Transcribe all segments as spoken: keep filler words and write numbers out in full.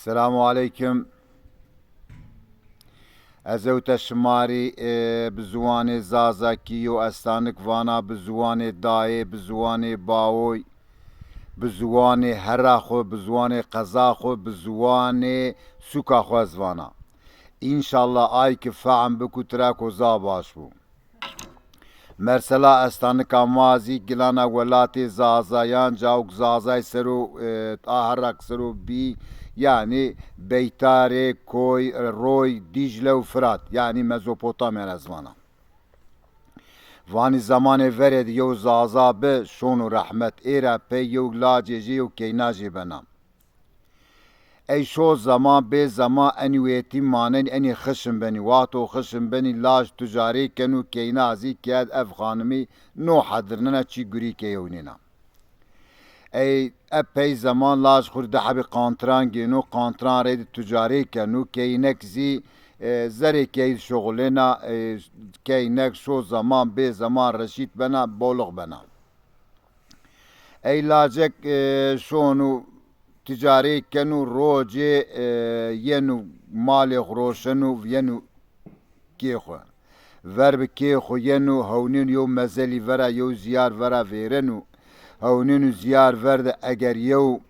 Selamu aleykum. Ez ewte şima rî, e, bi ziwanê Zazakî yo estanik vana, bi ziwanê dayê, bi ziwanê bawoy, bi ziwanê hera xwu, bi ziwanê qeza xwu, bi ziwanê sûka xwu ez vana. Înşallah ay ki fehm biku tira ko za baş bu. Mersela estanika ma zî gilana welatê Zazayan, cawk Zazay sero, e, a herrak sero bî, yanî Beytarê, Koy, Roy, Dîcle û Firat, yanî Mezopotamya ez vana. Vanî zemanê verê de yew Zaza bi, şono rehmet, ê ra pey yew lacê jê yew keyna jê bena. Ey şo zeman bê zeman enî wêtî manenî, enî xişm benî. Wexto xişm benî, laj tucarê keno, keyna zî kerd ev xanimî no hedirnena çî gurî key ewnêna. Ey epey zeman laj xwu rê di hebî qantran gêno, qantran reyde tucarê keno, keynek zî, e, zerê key şuxulêna, e, keynek şo zeman bê zeman reşît bena, bolix bena. Ey lacek, e, şono ticarê keno, rocê, e, yeno malê xwu roşeno, yeno kê xwu. Ver bi kê xwu yeno, hewnêno yew mezelî vera, yew zîyar vera vêreno. Hewnêno zîyar ver de eger yew,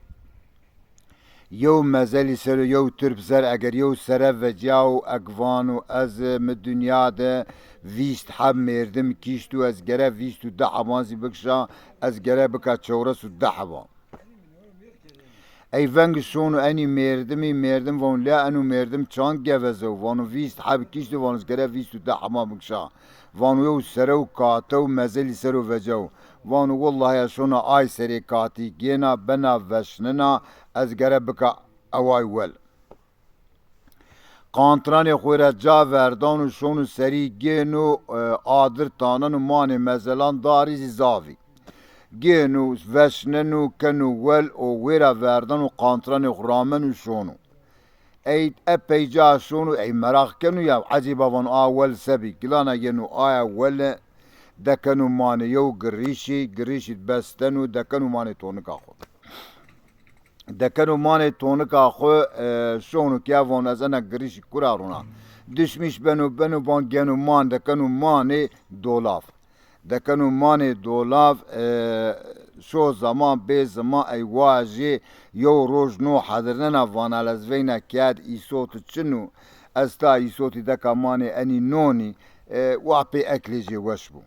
yew mezelî ser o yew tirp zer eger yew sere vecîyawo, eg vano ez mi dinya de vîst heb mêrdim kişt û ez gere vîst û di heban zî bikişa, ez gere bika çewres û di heban. Ey veng şono enî mêrdimî, mêrdim vano, lê eno mêrdim çand geveze o? Vano, vîst heb kişt o, vano, ez gere vîst û di hema bikişa. Vano, yew sere û kate û mezelî ser o vece o. Vano, wellahî ez şona ay serê katî gêna, bena veşnina, ez gere bika eway wel. Qantranê xwu ra ca verdano, şono serî gêno, e, adir taneno, manê mezelan darî zî zavî. Gêno, veşneno, keno wel û wêra verdano, qantranê xwu rameno şono. Ey epey ca şono, ey meraq keno ya, ecêba vano, a wel se bî? Gilana yeno aya wele, dekeno manê yew girîşî, girîşî besteno, dekeno manê tonika xwu. Dekeno manê tonika xwu, e, şono ke ya vano ez ena girîşî kura rona. Dişmîş beno, beno van geno man, dekeno manê dolaf. Dekeno manê dolaf, e, şo zeman bê zeman ey wajê yew roj no hedirnena vana ez veyna kerd îsoti çin o. Ez ta îsotî deka manê enî nonî, e, wa pê eklê jê weş bû.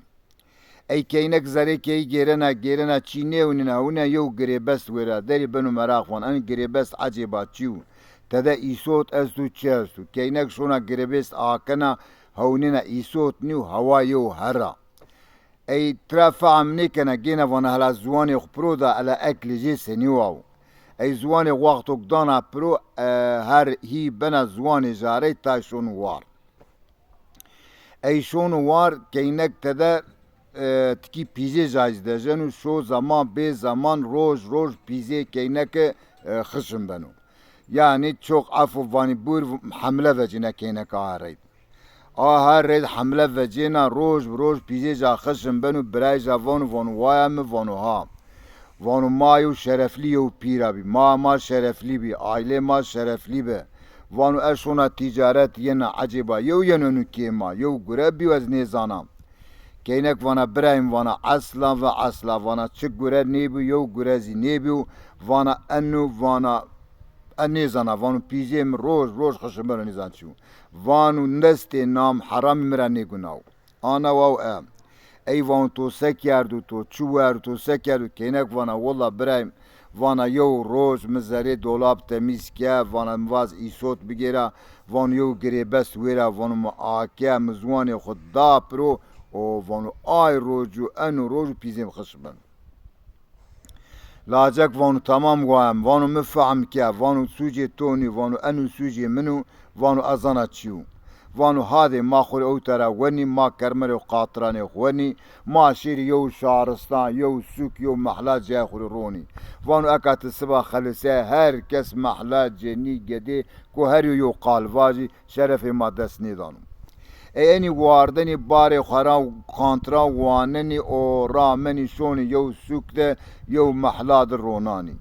Ey keynek zerê keyî gêrena, gêrena çî nêwnîna, wina yew girêbest wêra derî beno meraq van, en girêbest ecêba çi yo? Tede îsot esto, çi esto? Keynek şona girêbest akena, hewnêna îsot nîyo, hewa yew herra. Ey tira fehm nêkena, gêna vana hela ziwanê xwu piro da, ela eklê jê senî wa wo. Ey ziwanê xwu wextok dana piro, e, her hî bena ziwanê jarey tay şono war. Ey şono war, keynek tede, e, tikî pîzê jay zî dejeno, şo zeman bê zeman, roj roj pîzê keyneke, e, xişm beno. Yanî çok efo vanî bûr hemle vecêne keyneke a herrey. A herrey hemle vecêna, roj bi roj pîzê ca xişm beno, birayê ca vano, vano waya mi, vano ha. Vano ma yew şereflî yew pîra bî. Ma, ma şereflî bî. Aîlê ma şereflî bi. Vano ez şona tîcaret yena ecêba yew yeno nû kê ma. Yew gure bîyo ez nêzana. Keynek vana birayê mi, vana esla ve esla, vana çi gure nêbîyo, yew gure zî nêbîyo. Vana eno, vana e nêzana, vano pîzê mi roj roj xişim beno nêzan çi yo. Vano destê nam heramî mi ra nêgunawo. Ana waw e. Ey vano to se kerdo, to çi werdo, to se kerdo? Keynek vana wella birayê mi, vana yew roj mi zerê dolab temîz ke, vana mi vaz îsot bigêra, vano yew girêbest wêra, vano mi ake, mi ziwanê xwu da piro, o vano ay roj û eno roj û pîzê mi xişm beno. Lacek vano tamam wayem, vano mi fehm ke, vano sûcê to nîyo, vano eno sûcê min o, vano ez zana çi yo. Vano hadê ma xwu rê ewta ra wenî, ma kermerê û qatiranê xwu wenî, ma şêrî yew şaristan, yew sûk, yew mehla cayê xwu rê ronî. Vano eka ti siba xelisê her kes mehla, cenî, gedê, ko her yew yew qal vajî, şerefê ma dest nêdano. Ey enî wardenî barê xwu ra qantira wanenî û ramenî şonî yew sûk de yew mehla de ronanî.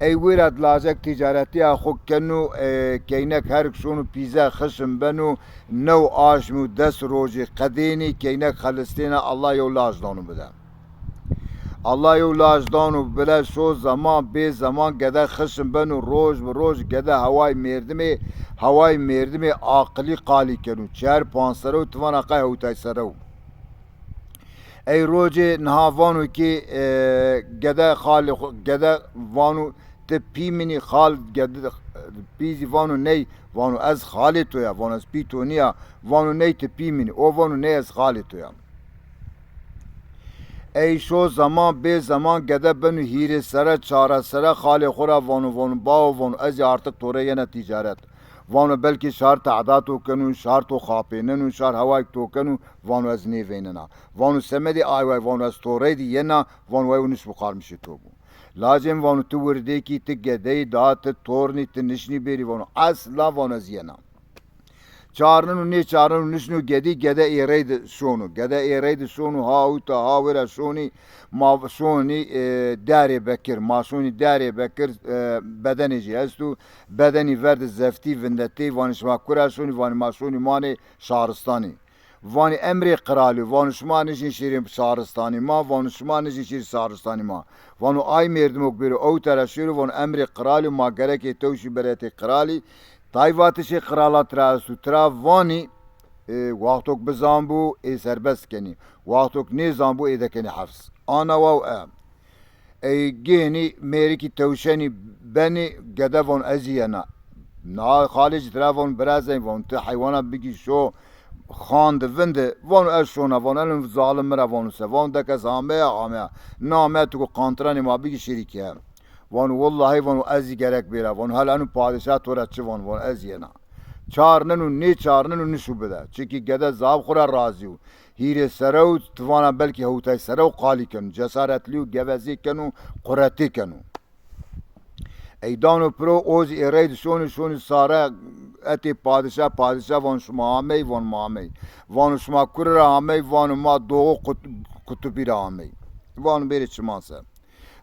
Ey wêra di lajek tîcaretîya xo keno, e, keynek herg şono pîze xişm beno, new aşm û des rojî qedênî, keynek xelistêne, Allah yew laj dano bide. Allah yew laj dano bile, şo zeman bê zeman gede xişm beno, roj bi roj gede heway mêrdimê, heway mêrdimê aqilî qalî keno. Çer panc sere û ti vana qey hewtay sere û. Ey rocê niha vano ki, e, gede xalê xo, gede vano ti pî min î, xal gede, pî zî vano ney, vano ez xalê to ya, vano ez pî to nîya, vano ney ti pî min î, o vano ney ez xalê to ya. Ey şo zeman bê zeman gede beno hîrê sere, çare sere, xalê xo ra vano, vano bawo, vano ez zî artık to rê yena tîcaret. Vano belkî şar te'da to keno, şar to xapêneno, şar hewayk to keno, vano ez nêveynena. Vano semedê ay way, vano ez to rey dî yena, vano way û niş bi qarmişê to bo. Lacê mi, vano ti wirdêkî, ti gedeyî, da ti tornî, ti nişnî bêrî, vano esla, vano ez yena. Çarneno, nêçarneno, nişno gedî, gede ê rey de şono. Gede ê rey de şono, ha ewta, ha wêra şonî, ma şonî, e, derê Bekir. Ma şonî derê Bekir, e, bedenê jî esto. Bedenî ver de zeftî, vindetî, vanî şima kura şonî, vanî ma şonî manê şaristanî. Vanî emrê qiralî, vano şima nişin şêrê şaristanî ma, vano şima nişin şêrê şaristanî ma. Vano ay mêrdimok bêro ewta ra şêro, vano emrê qiralî, ma gerekê tewşî beretê qiralî. Tay vatişê qiralan tira esto, tira vanî, e, waxtok bizan bo, ê serbest kenî. Waxtok nêzan bo, ê dekenî hefs. Ana waw e. Ey gênî mêrikî tewşenî benî, gede von ez zî yena. Na xalê zî tira von, birazenî von, ti heywana bigî şo xan di vindi, von ez şona, von eno zalim mi ra von se, von dek ez ameya, ameya. Na ameya tu ku qantiranê ma bigî şirîke. Von wellahî von ez zî gerek bêra, von hela eno padîşah to ra çi von, von ez yena. Çarneno, nêçarneno nişo bide. Çikî gede zaf xo ra razî yo. Hîrê sere û ti vana belkî hewtay sere û qalî keno. Cesaretlî yo, gevezê keno, quretê keno. Ey dano piro, o zî ê rey di şonî, şonî sare etê padîşah, padîşah vano şima amey, vano ma amey. Vano şima kuri ra amey, vano ma doğu kut-, kutubî ra amey. Vano bêrê çiman se.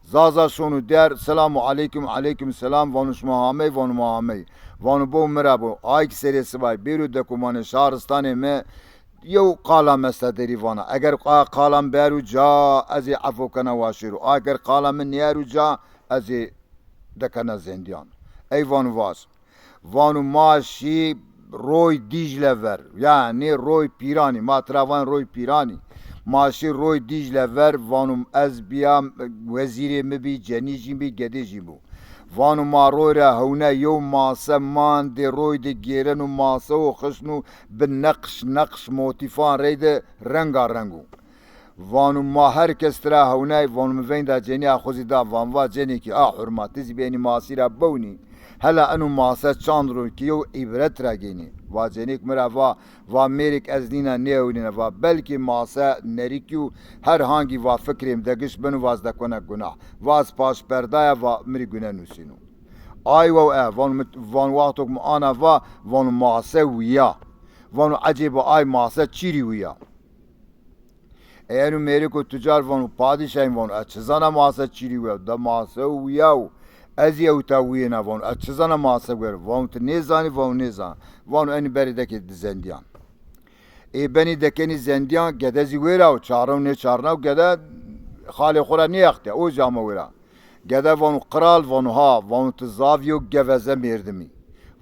Zaza şono der, selamu aleykum, aleykum selam, vano şima amey, vano ma amey. Vano bo mi ra bo, ay ki serê sibay bêro dekumanê şaristanê mi, yew qalam esta derî vana. Eger qa-, qalam beru ca, ez ê efo kena wa şêro. Eger qalam mi nêeru ca, ez ê dekena zendîyan. Ey vano vaz. Vano ma şî roy Dîcle ver. Yanî roy Pîranî. Ma tira van roy Pîranî. Ma şî roy Dîcle ver. Vano ez bîya, wezîrê mi bî, cenî jî bî, gedê jî bû. Vano ma roy ra hewne yew mase mandê roy de gêreno, mase o xişno bi neqş neqş motîfan reyde renga reng o. Vano ma her kes tira hewnay, vano mi veynda cenîya xo zî da, van va cenêkî a hurma, ti zî benî masî ra bewnî. Hela eno mase çand ro ki yew îbret ra gênî. Va cenêk mi ra va, va mêrik ez nîna nêewnîna, va belkî mase nerîkî yo, her hangî va fikrê mi de giş beno, va ez dekona gunah. Va ez paşperdaya, va mi rê gune nusîno. Ay wew e, vano mi, vano waxtok mi ana va, vano mase wîya. Vano ecêba ay mase çîrî wîya. Ey eno mêrik û tucar vano, padîşahî vano, ez çi zana mase çîrî wîya, da mase wîya û ez zî ewta wîyêna vano, ez çi zana mase wer, vano ti nêzanî, vano nêzan. Vano enî berê dekê di zendîyan. Ê benî dekenî zendîyan, gede zî wêra o, çarna û nêçarna û gede xalê xo ra nêextîya, o zî ama wêra. Gede vano, qiral, vano ha, vano ti zaf yew geveze mêrdim î.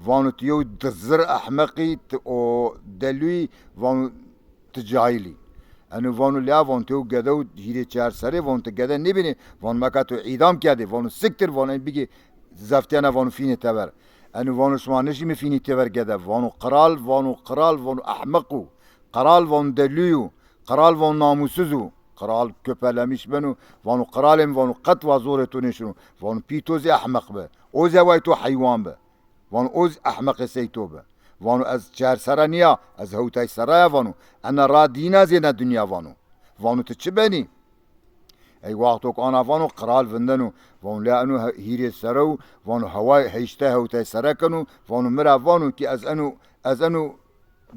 Vano ti yew dizir ehmeq î, ti o delû yî, vano ti cahil î. Eno vano lea, vano ti yew gede û hîrê çar serê, vano ti gede nêbînê, vano meka to îdam kerdê, vano siktir, vano en bigê zeftîyana, vano fînê tever. Eno vano şima nişî mi fînî tever gede. Vano qiral, vano qiral, vano ehmeq o. Qiral vano delû yo. Qiral vano namusiz o. Qiral köpelemîş beno, vano qiralê mi, vano qet wa zorê to nêşino. Vano pî to zî ehmeq bi. O zî heway to heywan bi. Vano o zî ehmeqê sey to bi. Vano ez çer sera nîya, ez hewtay sera ya vano. Ena ra dîna zî ena dinya vano. Vano ti çi benî? Ey waxto ke ana vano, qiral vindeno. Vano lea eno he-, hîrê sere û vano heway heştay hewtay sere keno. Vano mi ra vano ki ez eno, ez eno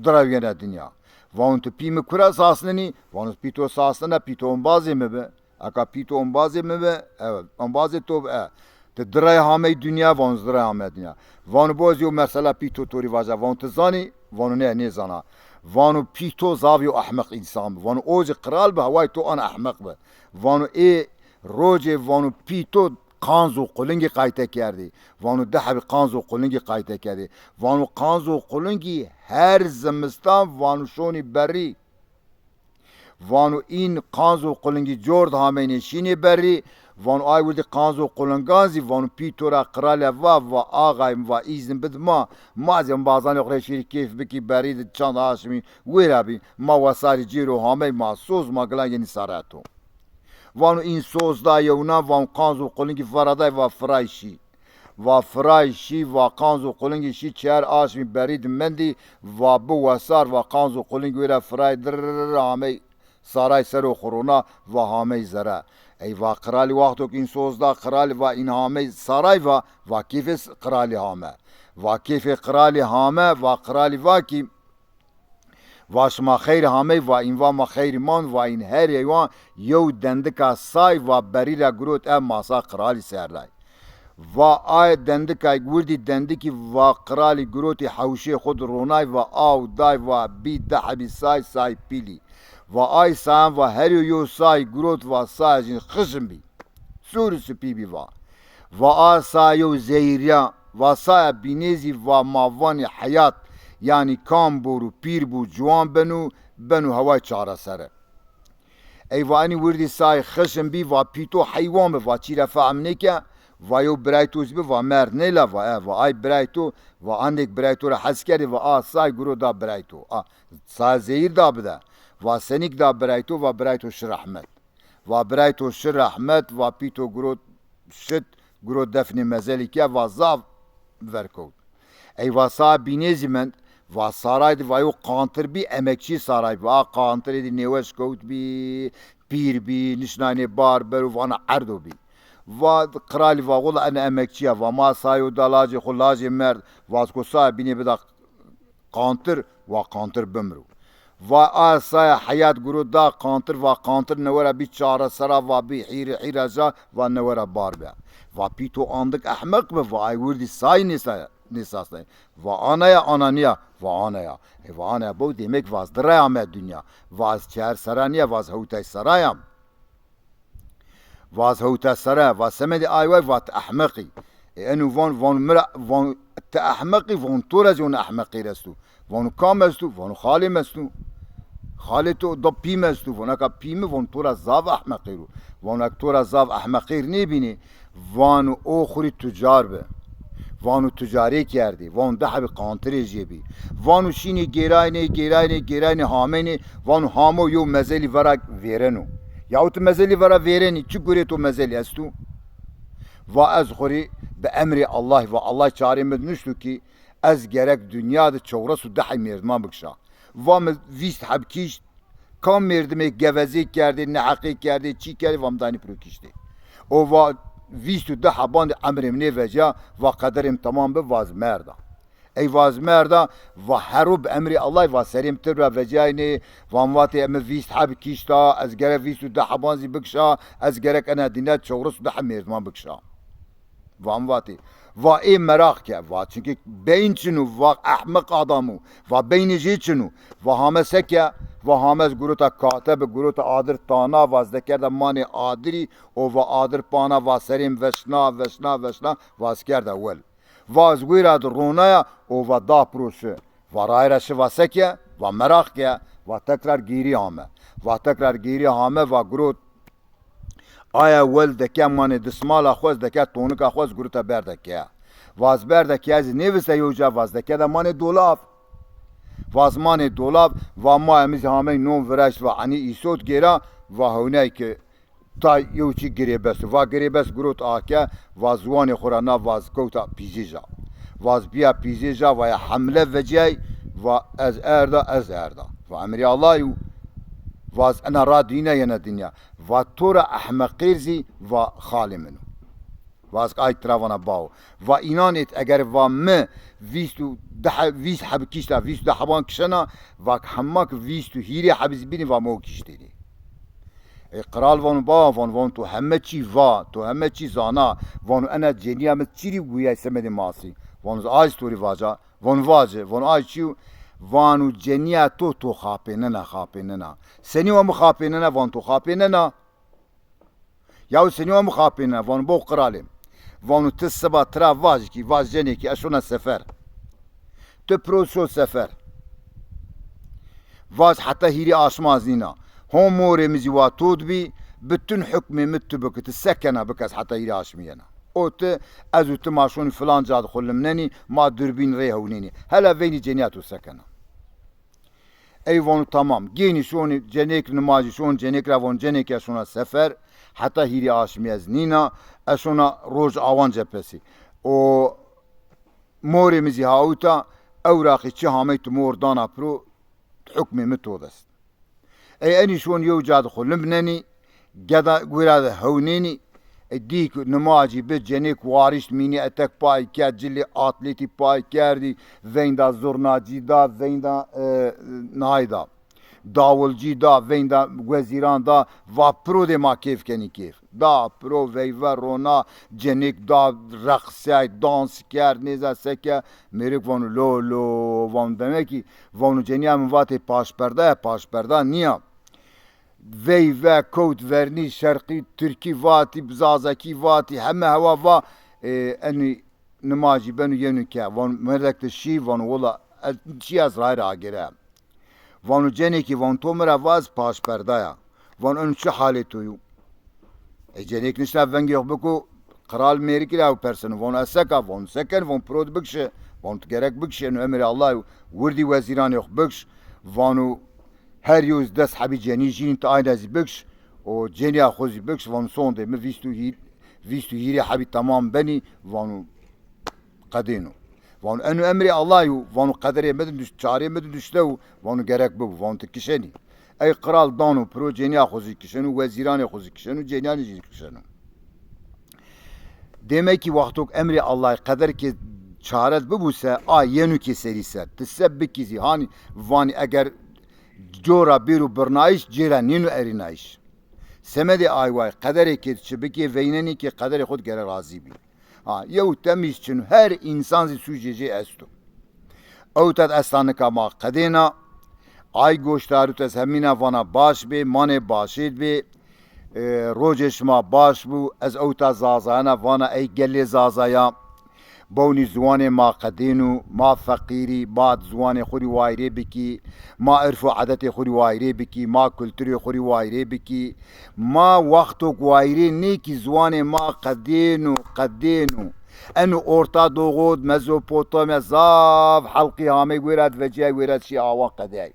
di ra wîyena dinya. Vano ti pî mi kura sasnenî? Vano pî to sasnena, pî to ombazê mi bi. Eka pî to ombazê mi bi, evet, ombazê to bi, e. Ti direy hamey dinya, vano zî direy hamey dinya. Vano bo ez yew mesela pîto to rî vaja. Vano ti zanî? Vano nê, nêzana. Vano pîto zaf yew ehmeq însan bi. Vano o zî qral bi, heway to ana ehmeq bi. Vano ê rocê vano pîto qanz û qulingî qayte kerdî. Vano di hebî qanz û qulingî qayte kerdî. Vano qanz û qulingî her zimistan vano şonî berî. Vano în qanz û qulingî cor di hameynê şînê berî. Vano ay wirdî qanz û qulingan zî vano pîto ra qralî va, va axay mi va îzin bid ma, ma zî embazanê xo rê şîrî keyf bikî, berî di çand aşmî wêra bî. Ma wesarî cêro hamey, ma soz, ma gilan yenî sare to. Vano în soz da yewna, vano qanz û qulingî veraday, va firay şî. Va firay şî, va qanz û qulingî şî, çer aşmî berî di mendî, va bi wesar, va qanz û quling wêra firay dirr hamey saray ser o xurona, va hamey zere. Ey va qralî wexto ki în soz da, qralî va în hamey saray va, va kêfê s-, qralî hame. Va kêfê qralî hame, va qralî va ki, va şima xeyr hamey, va în va ma xeyr man, va în her heywan yew dendika say, va berî ra girot ev masa qralî ser day. Va ay dendika wirdî dendikî va qralî girotî hewşê xo di ronay va aw day va bî di hebî say, say pîlî. Va ay sayan va her yew yew say girot va saya jîn xişin bî. Sûr û sipî bî va. Va a saya yew zehîrya, va saya bînê zî va ma vanî heyat, yanî kam bor û pîr bû, ciwan beno, beno heway çaresere. Ey va enî wirdî say xişin bî, va pîto heywan bi, va çî ra fehm nêke, va yew birayê to zî bi, va merd nê la, va e, va ay birayê to, va endêk birayê to ra hes kerdî, va a say guro da birayê to. A, saya zehîr da bide. Va senîk da birayê to, va birayê to şi rehmet. Va birayê to şi rehmet, va pîto guro şit, guro defnê mezelî ke, va zaf verkewt. Ey va saya bînê zî mend, va saray di va yew qantir bî, emekçî saray bî. A qantirê di nêweş kewt bî, pîr bî, nişnaynê bar bero, vana erdo bî. Va qralî va wila ena emekçî ya, va ma sayo da lajê xo, lajê merd, va ez ko saya bînê bida qantir, va qantir bimro. Va a saya heyat guro da qantir, va qantir newe ra bî çaresera, va bî hîrî hîra ja, va newe ra bar be. Va pîto andik ehmeq bi, va ay wirdî say nêsa-, nêsasnay. Va ana ya, ana nîya, va ana ya. E, va ana ya bo, demek va ez di rey ame dinya. Va ez çer sera nîya, va ez hewtay sera yam. Va ez hewta sere, va semedê ay way, va ti ehmeq î. E, eno van, van mi ra, van ti ehmeq î, van to ra zî ona ehmeqêr esto. Vano kam esto? Vano xalê mi esto. Xalê to da pî mi esto. Vano eka pî mi, vano to ra zaf ehmeqêr o. Vano ek to ra zaf ehmeqêr nêbînê, vano o xwu rê tucar bi. Vano tucarê kerdê, vano di hebî qantirê jê bî. Vano şînê gêraynê, gêraynê, gêraynê, hameynê, vano hamo yew mezelî vera vêreno. Yaw ti mezelî vera vêrenî, çi gurê to mezelî esto? Va ez xwu rê bi emrê Allahî, va Allah çarê mi di nuşto ki ez gerek dinya di çewres û di hey mêrdiman bikişa. Va mi vîst heb kişt, kam mêrdimê gevezê kerdê, neheqê kerdê, çî kerdê, va mi danî piro kiştê. O va vîst û di heban de emrê mi nêveciya, va qederê mi temam bi, va ez merda. Ey va ez merda, va hero bi emrê Allahî, va serê mi tib ra veciyaynê, va mi vatê mi vîst heb kişta, ez gerek vîst û di heban zî bikişa, ez gerek ena dinya çewres û di heb mêrdiman bikişa. Va mi vatê. Va ê meraq ke, va çunkî beyin çin o, va ehmeq adam o, va beynê jê çin o. Va hame seke, va hame ez gurota kate bi, gurota adir tana, va ez dekerda manê adirî, o va adir pana, va serê mi veşna, veşna, veşna, va ez kerda wel. Va ez wêra di ronaya, o va da piro şi. Va rayra şi, va seke, va meraq ke, va tekrar gêrî hame. Va tekrar gêrî hame, va gurot Aya wel deke manê dismala xwu ez, deke tonika xwu ez, gurita berde ke. Va ez berde ke ez nêviste yew ca, va ez deke de manê dolab. Va ez manê dolab, va maya mi zî hamey non viraşt, va enî îsot gêra, va hewnay ki tay yew çî girêbest o. Va girêbest gurot ake, va ziwanê xwu ra na, va ez kewta pîzêja. Va ez bîya pîzêja, va ya hemle vecîyay, va ez erda, ez erda. Va emrê Allahî yo. Va ez ena ra dîne yena dinya. Va to ra ehmeqêr zî va xalê min o. Va ez ay tira vana bawo. Va înan êt eger va mi vîst û di he-, vîst heb kişta, vîst û di heban kişena, va hema ki vîst û hîrê heb zî bînî va mi o kiştênî. Ey qral vano, bava, vano, vano, to heme çî va, to heme çî zana, vano, ena cenîya mi çî rî guyay semedê masî. Vano, ay zî to rî vaca, vano, vace, vano, ay çî yo? Vano, cenîya to, to xapênena, xapênena. Senî wa mi xapênena? Vano, to xapênena. Yaw senî wa mi xapênena? Vano, bo qralê. Vano, ti siba tira vaj kî, vaj cenê kî ez şona sefer. Ti piro şo sefer. Vaj heta hîrê aşma ez nîna. Ho morê mi zî wa to di bî, bütün hukmê mi tu biki, ti se kena bik ez heta hîrê aşmî yena. O ti, ez û ti ma şonî filan ca di xwu limnenî, ma durbîn rê hewnênî. Hela veynî cenîya to se kena. Ey vano tamam. Gênî şonî cenêk nimajî, şon cenêk ra, vano cenêk ez şona sefer, heta hîrê aşmî ez nîna, ez şona roj awan cepesî. O morê mi zî hawita, ewraqî çi hamey tu mor dana piro, hukmê mi to dest. Ey enî şon yew ca di xwu limnenî, geda wira de hewnênî, e, dîk nimacî bi, cenêk warişt mînî, etek pay kerd, cilê atlêtî pay kerdî, veynda zurnacî da, veynda, e, nay da, dawilcî da, veynda wezîran da, va piro dê ma kêf kenî kêf. Da piro veyve rona, cenêk da reqsey, dans kerd, nêza seke, mêrik vano, lo, lo, vano, demekî, vano, cenîya min vatê paşperda ya, paşperda nîya. Veyve kewt vernî, şerqî, tirkî vatî, zazakî vatî, heme hewa va, e, enî nimajî beno yeno ke. Vano, merdek ti şî? Vano, wela, ez şî, ez rayîr agêre. Vano, cenêkî, vano, to mi ra va ez paşperda ya. Vano, eno çi halê to yo? E, cenêk nişna vengê xo biko, qral mêrikî ra ew perseno. Vano, ez seka? Vano, se ken? Vano, piro di bikişe. Vano, ti gerek bikişe, eno emrê Allah yo. Wirdî wezîranê xo bikiş. Vano, her yew zî des hebî cenî jîn, ti ayna zî bikiş. O cenîya xo zî bikiş. Vano, sondê mi vîst û hîr-, vîst û hîrê hebî temam benî. Vano, qedêno. Vano, eno emrê Allah yo. Vano, qederê mi di nuşt, çarê mi di nuşte wo. Vano, gerek bibo. Vano, ti kişenî. Ey qral dano piro, cenîya xo zî kişeno, wezîranê xo zî kişeno, cenîyanê jî kişeno. Demekî wexto ke emrê Allahî, qeder ke çare di bibo se, a yeno ke serî ser. Ti se bikî zî, hanî vanî eger cora bêro birnayîş, cêra nêno erînayîş. Semedê ay way, qederê ke çi bikê, veynenî ke qederê xo di gere razî bî. Ha, yew temîz çin, her însan zî sûcê jê esto. Ewta di esta nika ma qedêna, ay goşdarû ti ez hemîna vana baş bê, manê başêd bê, e, rocê şima baş bû, ez ewta zazayana vana ey gelê zazaya, bewnî ziwanê ma qedênû, ma feqîrî, ma di ziwanê xwu rî wayirê bikî, ma irf û edetê xwu rî wayirê bikî, ma kulturê xwu rî wayirê bikî. Ma wextok wayirê nêkî ziwanê ma qedêno, qedêno. Eno Orta Doğu, Mezopotamya zaf helqî hamey wêra di vecîyay, wêra di şî awan qedeyay.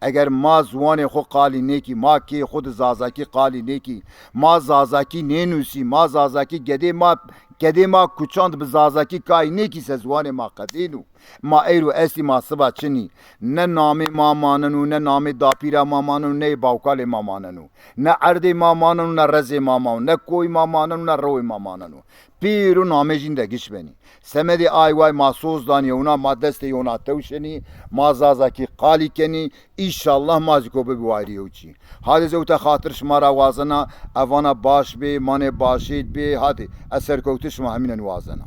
Eger ma ziwanê xwu qalî nêkî, ma kê xwu di zazakî qalî nêkî, ma zazakî nênusî, ma zazakî gedê ma, gedê ma kuçan di bi zazakî kay nêkî se ziwanê ma qedêno. Ma eyro estî, ma siba çinî. Ne namê ma maneno, ne namê dapîra ma maneno, ne yê bawkalê ma maneno. Ne erdê ma maneno, ne rezê ma maneno, ne koyê ma maneno, ne rewê ma maneno. Pêro namê jîn de giş benî. Semedê ay way ma soz danî yewna, ma destê yewna tewşenî, ma zazakî qalî kenî, înşallah ma zî ko bibî wayirê yew çî. Hadê zewte xatir şima ra wazena, ez vana baş bê, manê başêd bê, hadê, ez serkewtiş şima hemînen wazena.